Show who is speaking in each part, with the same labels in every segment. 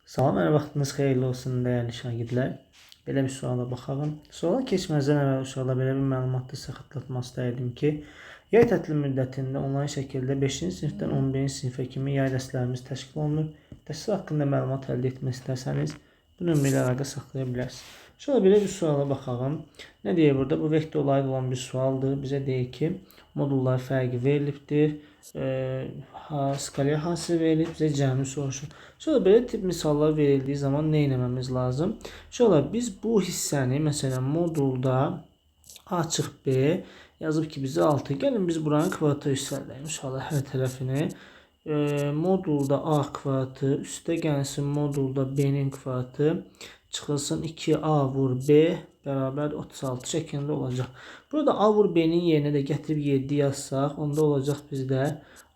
Speaker 1: Salam, hər vaxtınız xeyirli olsun dəyərli şagirdlər. Belə bir suala baxalım. Suala keçməzdən əvvəl uşaqlar belə bir məlumatı sizə xatırlatmaq istərdim ki, yay tətili müddətində onlayn şəkildə 5-ci sinifdən 11-ci sinifə kimi yay dərslərimiz təşkil olunur. Dərslər haqqında məlumat əldə etmək istərsəniz, bu nömrə ilə əlaqə saxlaya bilərsiniz. Uşaqlar belə bir suala baxalım. Nə deyir burada? Bu vektorla aid olan bir sualdır. Bizə deyir ki, modullar fərqi verilibdir. Skaler hansı verilib, bizə cəmi soruşur. Sonra belə tip misallar verildiyi zaman nə etməmiz lazım? Uşaqlar, biz bu hissəni, məsələn, modulda A çıx B yazıb ki, bizə 6. Gəlin biz buranın kvadrata yüksəldəyim. Uşaqlar, hər tərəfini. Modulda A kvadratı, üstə gəlsin modulda B-nin kvadratı, çıxılsın 2A vur B bərabər 36 şəklində olacaq. Burada A vur B-nin yerinə də gətirib 7 yazsaq, onda olacaq bizdə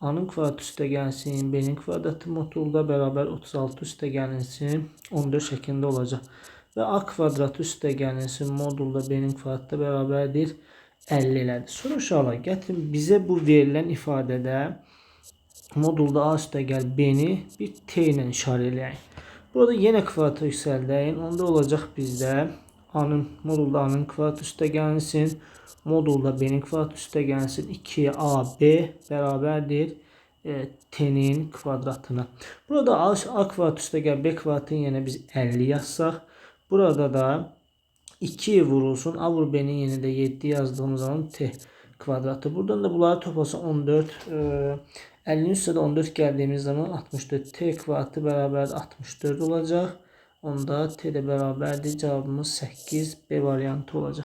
Speaker 1: A-nın kvadratı üstə gəlsin, B-nin kvadratı modulda bərabər 36 üstə gəlinsin, 14 şəklində olacaq. Və A kvadratı üstə gəlinsin, modulda B-nin kvadratı bərabərdir 50 elədir. Sonra uşaqlar, gətirin bizə bu verilən ifadədə modulda A üstə gəl B-ni bir T ilə işarə eləyək. Burada yenə kvadrata yüksəldəyin. Onda olacaq bizdə A-nın, modulda A-nın kvadratı üstə gəlinsin, modulda B-nin kvadratı üstə gəlinsin, 2AB bərabərdir T-nin kvadratına. Burada A kvadratı üstə gəl B kvadratının yerinə biz 50 yazsaq, burada da 2 vurulsun, A vur B-nin yerinə də 7 yazdığımız zaman T kvadratı. Buradan da bunları toplasaq 14, 50-nin üstə də 14 gəldiyimiz zaman 64 T kvadratı bərabərdir 64 olacaq. Onda T də bərabərdir. Cavabımız 8 B variantı olacaq.